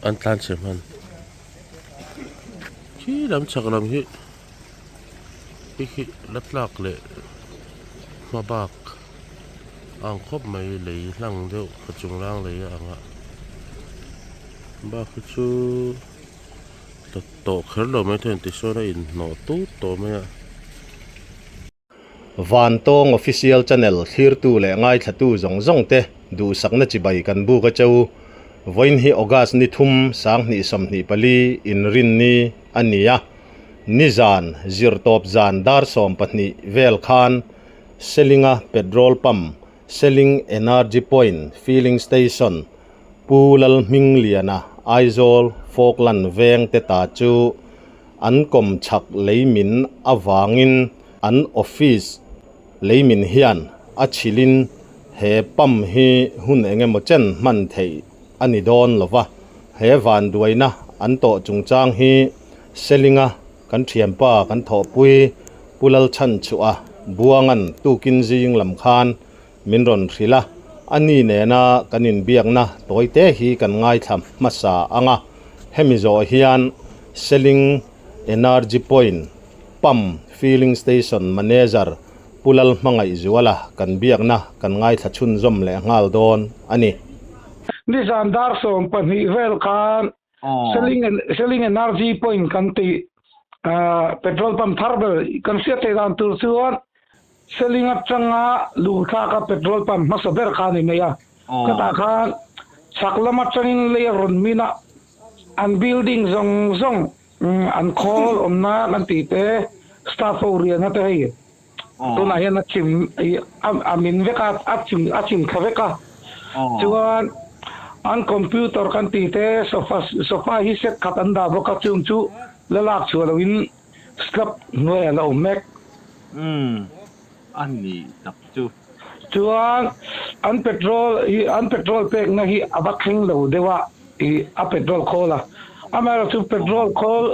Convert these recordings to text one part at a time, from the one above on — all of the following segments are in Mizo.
An tlan chhe hman. Khi lam chhak lam hi khi khi la tlak leh hma bak a ang khawp mai lei hlang deuh a chung lang lei a ang a bak hi chu tla tawh kher lo mai thei a tisawn a inhnawh tut tawh mai a. Vantawng Official Channel thlirtu leh ngaithlatu zawng zawng te duhsakna chibai kan buk a cheu. Vawiin hi August ni thum sanghnih 24 inrinni a ni a. Nizan zirtawp zan dar 12 vel khan Selinga Petrol Pump, Seling Energy Point Filling Station, Pu Lalhmingliana, Aizawl, Falkland veng te ta chu An kawmchhak leimin avangin an office leimin hian a chhilhin he pump hi hun engemaw chen hman theih a ni dawn lo va, he vanduaina an tawh chungchang hi Selinga kan thianpa kan thawhpui Pu Lalchhanchhuah Buangan tukin zing lam khan min rawn hrilh a, a ni nena kan inbiakna tawite hi kan ngaithla hmasa ang a, hemi zawh hian Seling Energy Point Pump Filling Station Manager Pu Lalhmangaihzuala kan biakna kan ngaithla chhunzawm leh nghal dawn a ni. Nizan dar 12 vel khan Seling Energy Point kan tih petrol pump thar ber kan hriat theih dan tur chuan Seling atanga luhthlaka petrol pump hmasa ber kha a ni mai a. Khatah khan chhak lam atangin lei a rawn min a, an building zawng zawng an khawl awmna kan tih te, staff ho riahna te hei tunah hian a chim a min vek a, a chim a chim thla vek a. Chuan an computer kan tih te, sofa sofa hi set khat an dah bawk a, chung chu la lak chhuah loin Slab hnuaiah la awm mek. Umm, a ni tak chu. Chuan an petrol hi an petrol pekna hi a va thleng lo deuh a, i a petrol khawl a. Amaherawhchu petrol khawl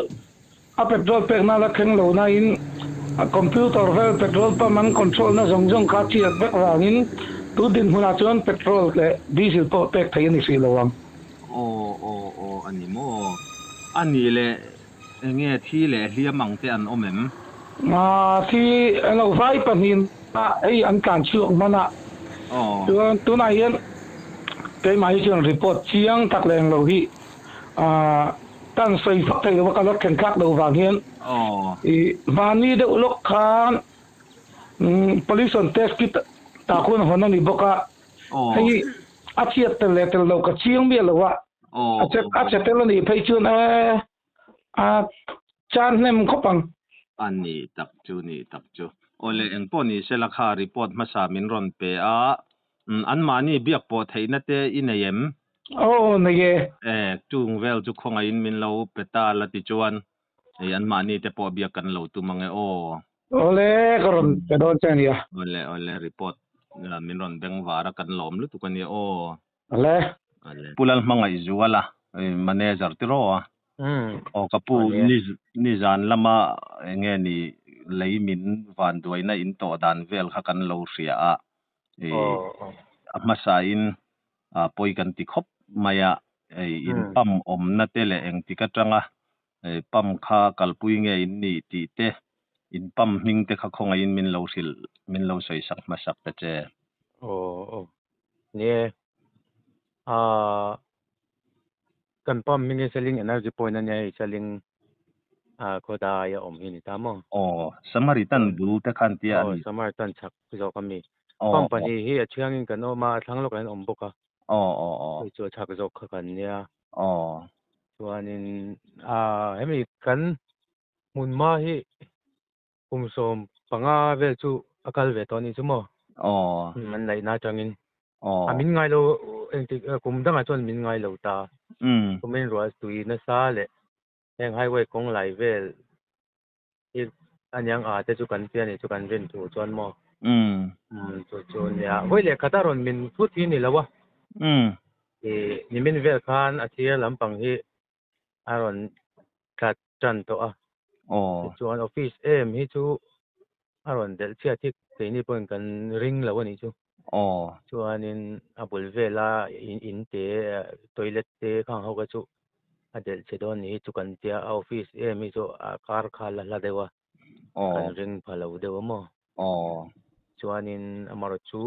a petrol pekna la thleng lo nain a computer vel petrol pump an control na zawng zawng kha chhiat vek vangin tun dinhmunah chuan petrol leh diesel pawh pek theih a ni hrih lo ang. Aw aw aw a ni maw? A nih leh Enge thi leh hliam ang te an awm em? Thi lo vai pahnih ah hei an tlan chhuak hman a, chuan tunah hian keimah hi chuan report chiang tak leh englo hi tan sawi fak thei lo a, ka la thlen thlak lo vang hian i hmani deuh lawk khan pollution test kit tah khuan hawn a ni bawk a, hei a chhiat tel leh tel lo ka chiang miah lo a. A che a che tel a nih phei chuan e a chan hnem khawp ang. A ni tak chu ni tak chu. Awle engpawh ni sela kha report hmasa min rawn pe a, anmahni biak pawh theihna te i nei em? Aw nei e. E, chung vel chu khawngaihin min lo pe ta la ti chuan hei anmahni te pawh biak kan lo tum ang e aw. Awle ka rawn pe dawn che ania. Awle awle report min rawn beng var a kan lawm lutuk ania aw. Ale. Pu Lalhmangaihzuala manager tiraw a? Aw ka pu ni zan lama enge ni lei min vanduaina in tawh dan vel kha kan lo hria a, a hmasa in pawi kan ti khawp mai a, in pump awmna te leh engtik atanga pump kha kalpui nge in nih tih te, in pump hming te kha khawngaihin min lo hrilh min lo sawi sak hmasak ta che. Aw. Nie, ah kan pump hming hi Seling Energy Point a nia hei Seling ah khawdai a awm hi a ni ta maw? Aw, Samaritan bul te khan tia a ni. Aw, Samaritan chhak zawk a mi. Pump pahnih hi a thiangin kan awm a, a thlang lawkah hian a awm bawk a. Aw, aw, aw. Hei chu a chhak zawk kha kan nia. Aw. Chuanin ah hemi kan hmunhma hi Kum 15 vel chu a kal ve tawh a nih chu maw? Aw. An laihna atangin. Aw. A min ngai lo engtik kum dangah chuan min ngai lo ta. Kumin ruah tui nasa leh heng highway kawng lai vel hi aniang a te chu kan tia nih chu kan rin thu chuan maw? Chu chu nia. Vawi leh khat a rawn min thut hi ni lo a. Nimin vel khan a thir lampang hi a rawn tla tan tawh a. Tichuan office em hi chu a rawn delh chhiat hi keini pawhin kan ring lo a nih chu. Chuanin a bul vela in te toilet te khang ho kha chu A delh che dawn ni hi chu kan tia a office em hi chu a kar kha la hla deuh a kan ring pha lo deuh a maw. Chuanin amarawh chu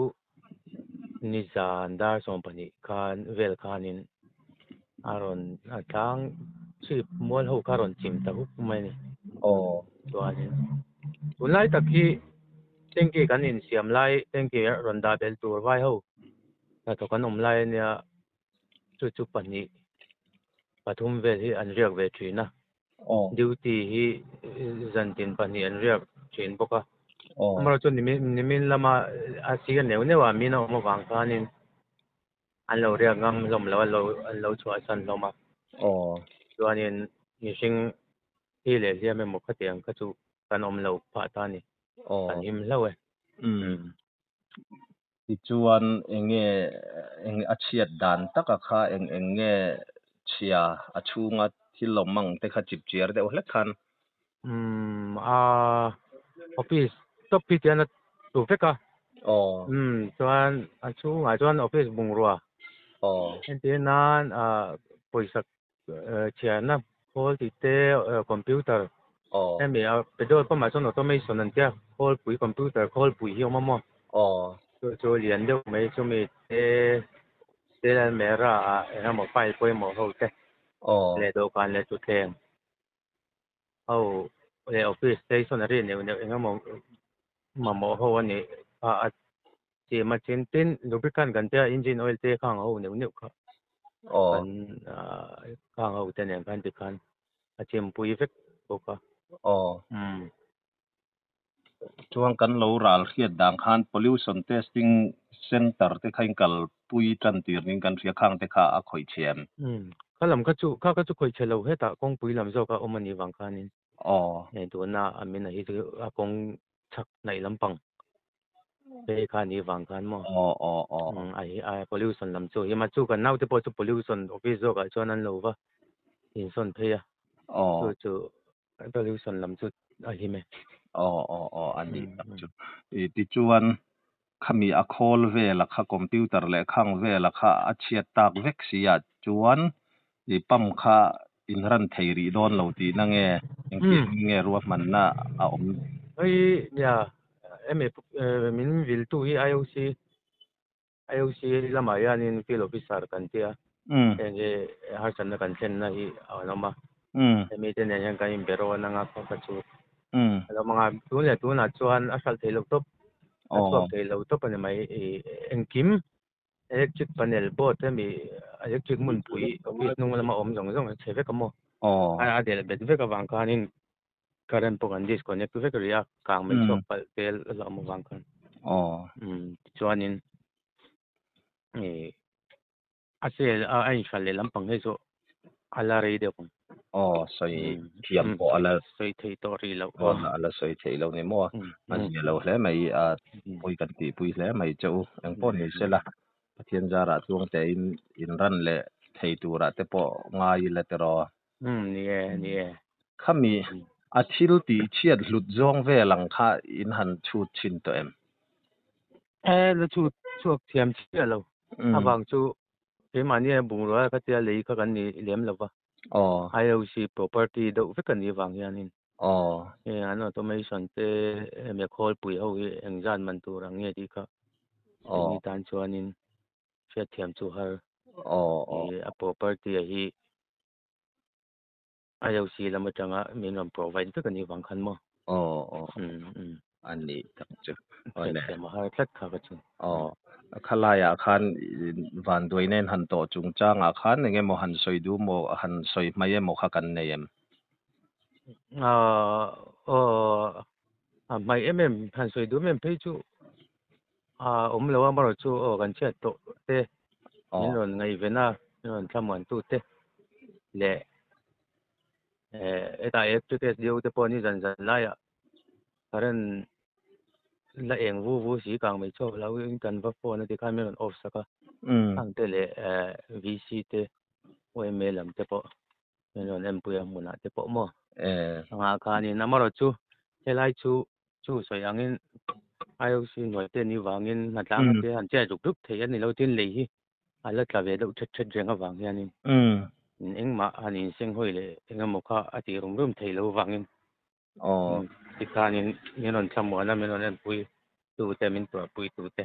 nizan dar 12 khan vel khanin a rawn a tlang chhip mual ho kha a rawn chim ta hup mai a ni. Chuanin tunlai tak hi tanky kan insiam lai tanky rawn dah belh tur vai ho hnathawk an awm lai a nia. Chu chu pahnih pathum vel hi an riak ve thin a duty hi zantin pahnih an riak thin bawk a amaherawhchu chu nimin lama a sir neuh neuh ah min a awm avang khanin an lo riak ngam hlawm lo a an lo chhuahsan hlawm a chuanin mihring hi leh hliam emaw khatiang kha chu kan awm lo phah ta a ni kan him hlauh e. Tichuan eng nge eng a chhiat dan taka kha eng eng nge chhia a chhunga thil awm ang te kha chip chiar deuh hlek khan. Umm a office top hi tian a tu vek a. Umm chuan a chhungah chuan office bungrua. Entir nan ah pawisa chhiarna khawl tih te computer hemi a petrol pump ah chuan automation an tia khawlpui computer khawlpui hi a awm a maw chu chu lian deuh mai chumi te te almera ah eng emaw file pawimawh ho te leh dawhkan leh thutthleng ho leh office stationary neuh neuh eng emaw mamawh ho a nih kha a chim a chin tin lubricant kan tia engine oil te khang ho neuh neuh kha kan khang ho te nen khan tikhan a chimpui vek bawk a. Chuan kan lo ral hriat dan khan pollution testing center te kha in kalpui tan tir ning kan hria khang te kha a khawih chhe em? Kha lam kha chu kha kha chu khawih chhe lo hetah kawngpui lam zawk a awm a nih vang khanin hei tuna a min a hi chu a kawng chhak hnaih lampang phei kha a nih vang khan maw? A hi a pollution lam chu hi ma chu kan naute pawh chu pollution office zawkah chuan an lo va insawn phei a chu chu pollution lam chu a him e. Aw aw aw a nih tak chu. I tichuan khami a khawl vela kha computer leh khang vela kha a chhiat tak vek si ah chuan i pump kha in ran thei rih dawn lo tihna nge engtin nge ruahmanna a awm? Hei nia hemi min viltu hi IOC IOC lamah hianin field officer kan tia heng hi harsatna kan thlenna hi a awm a hemi te nen hian kan inbe rawn anga kha kha chu a lo hmang a tun leh tunah chuan a hralh theih loh tawp a chhuak theih loh tawp a ni mai i engkim electric panel board hemi electric hmunpui office hnung lama awm zawng zawng a chhe vek a maw a delh bet vek avang khanin current pawh kan disconnect vek rih a kang mai chhuak palh tel a hlauhawm avang khan tichuanin ih a sale a a inhralh leh lampang hi chu a la rei deuh ang. Aw sawi thiam pawh a la sawi thei tawh rih loh. Aw a la sawi theih lo ni maw a zia lo hle mai a pawi kan tihpui hle mai che u engpawh ni sela Pathian zarah chuang tein inran leh thei turah te pawh ngai ila tiraw. Ni e ni e. Khami a thil tih chhiat hlut zawng vel ang kha in han chhut thin tawh em? E la chhut chhuak thiam chiah lo. Avang chu keimahni a bungrua kha tia lei kha kan ni lem lo va. IOC property deuh vek a nih vang hianin. Heng an automation te hemi khawlpui ho hi engzat man tur ang nge tih kha keini tan chuanin hriatthiam chu har. A property a hi IOC lam atanga min rawn provide vek a nih vang khan maw? Aw aw a nih tak chu. Hriatthiam a har tlat kha ka chu. Aw khalaiah khan vanduai nen han tawh chungchangah khan eng emaw han sawi duh maw han sawi hmai emaw kha kan nei em? Aw a hmai em em han sawi duh em em phei chu a awm lo a amaherawh chu aw kan chhiat tawh te min rawn ngaihven a min rawn thlamuan tu te leh hetah electric SDO te pawh ni zan zan laiah current la eng vu vu si kang mai chhuak lo in kan va phone a tikhan min rawn off sak a khang te leh VC te YMA lam te pawh min rawn enpui a hmunah te pawh maw anga khanin amaherawh chu helai chu chu sawi angin IOC hnuai te ni vangin hnatlanga te han chet ruk ruk thei a ni lo tin lei hi a la tla ve deuh thet thet reng avang hianin. Engmah han inseng hawi leh engemaw kha a tih rum rum thei lo vangin tikhanin min rawn thlamuan a, min rawn enpui tute, min tuahpui tute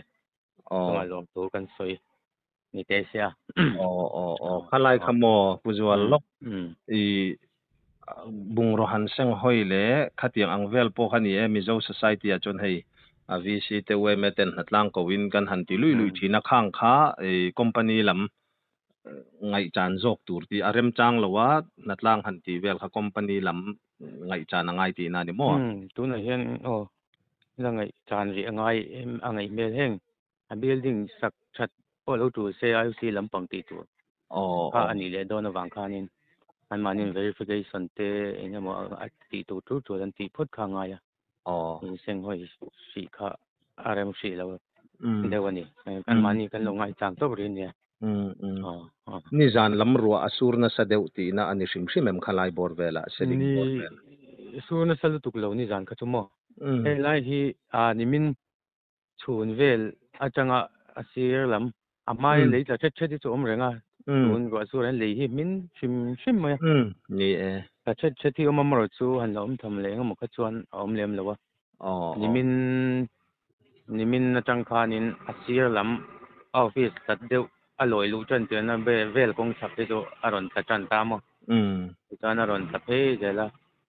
chungah lawm tur kan sawi ni teh sia. Aw aw aw khalai kha maw Pu Zual lawk i bungraw han seng hawi leh khatiang ang vel pawh kha ni e Mizo Society ah chuan hei a VC te UMA ten hnatlang ko in kan han ti lui lui thin a khang kha i company lam ngaihchan zawk tur tih a remchang lo a, hnatlang han tih vel kha company lam ngaihchan a ngai tihna a ni maw? Umm, tunah hian aw la ngaihchan rih a ngai em a ngaih hmel heng a building sak that pawh lo tul se IOC lampang tih tur kha a nih leh dawn avang khanin anmahniin verification te eng emaw a tih tur tur tur an tih phawt kha a ngai a. Inseng hawi hrih kha a rem hrih lo deuh a ni. Kan mahni kan lo ngaihchang tawp rih ania. Nizan lam ruah a sur nasa deuh tihna a ni hrim hrim em kha lai bawr velah seling bawr vel? Ni sur nasa lutuk lo nizan kha chu maw. Hei lai hi nimin chhun vel atanga a sir lam a hmain lei tla thet thet hi chu a awm reng a, tun ruah sur hian lei hi hmin hrim hrim mai a. Ni e. Tla thet thet hi awm a marawh chu han la awm tham leh engemaw kha chuan a awm lem lo a. Nimin nimin atang khanin a sir lam a office tlat deuh a lawi luh tan tirna vel kawng chhak hi chu a rawn tla tan ta maw. Tichuan a rawn tla phei zel a.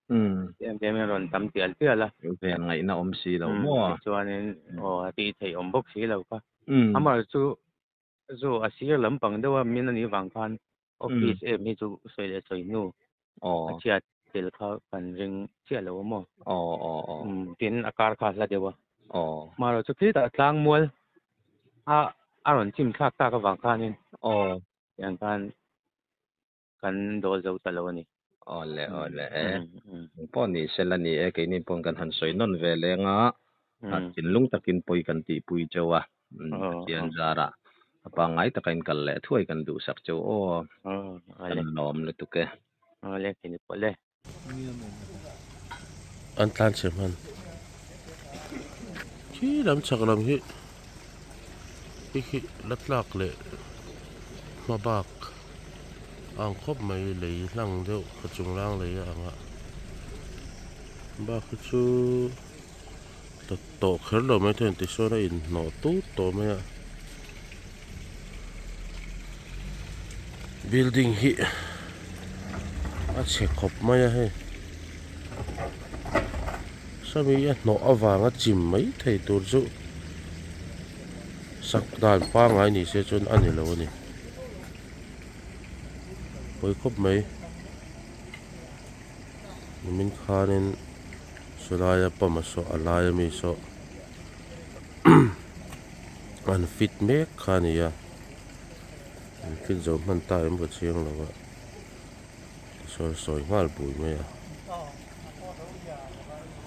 Em em in rawn tam tial tial a. Ven ngaihna awm si lo maw? Tichuanin aw a tih theih awm bawk si lo kha. Amah chu chu a sir lampang deuh a min anih vang khan office em hi chu sawi leh sawi hnu a chhiat tel kha kan ring chiah lo a maw? Tin a kar kha a hla deuh a. Amaherawh chu khitah tlangmual a a rawn chim thlak tak avang khanin tiang khan kan dawl zo ta lo a ni. Awle awle e. Engpawh ni sel a ni e, keini paw'n kan han sawi nawn ve leng a, thinlung takin pawi kan tihpui cheu a, Pathian zarah a pangngai taka in kal leh thuai kan duhsak cheu aw, kan lawm lutuk e. Awle keini pawh le. An tlan chhe hman khi lam chhak lam hi hi khi la tlak leh hma bak a ang khawp mai lei hlang deuh a chung lang lei a ang a bak hi chu ta tawh kher lo mai thei tisawn a inhnawh tut tawh mai a building hi a chhe khawp mai a hei sawmi a hnawh avanga chim mai thei tur chu sak dan pangngai ni se chuan a ni lo a ni pawi khawp mai nimin khanin sawlaia pump a saw a laia mi saw an fit mek kha a ni a an fit zo hman ta em ka chiang lo a tichuan sawi nghal bui mai a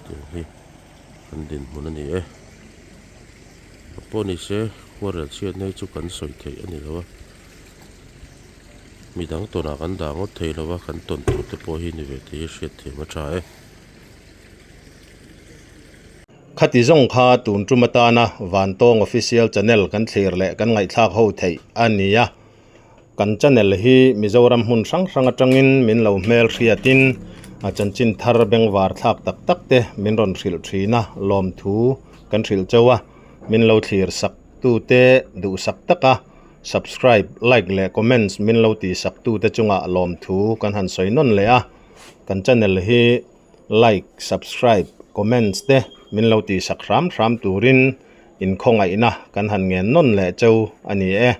tiang hi kan dinhmun a ni e a pawh ni se khuarel chhiatna hi chu kan sawi theih a ni lo a midang tawnah kan dah ngawt thei lo a kan tawn tur te pawh hi ni ve tih hi hriat thiam a tha e. Khati zawng kha tun tum atana Vantawng Official Channel kan thlir leh kan ngaihthlak ho theih a ni a. Kan channel hi Mizoram hmun hrang hrang atangin min lo hmel hriatin a chanchin thar bengvar thlak tak tak te min rawn hrilh thin a, lawmthu kan hrilh chauh a, min lo thlir sak tute duhsak taka subscribe, like leh comments min lo tihsak tute chungah lawmthu kan han sawi nawn leh a. Kan channel hi like, subscribe, comments te min lo tihsak hram hram turin inkhawngaihna kan han ngen nawn leh cheu a ni e.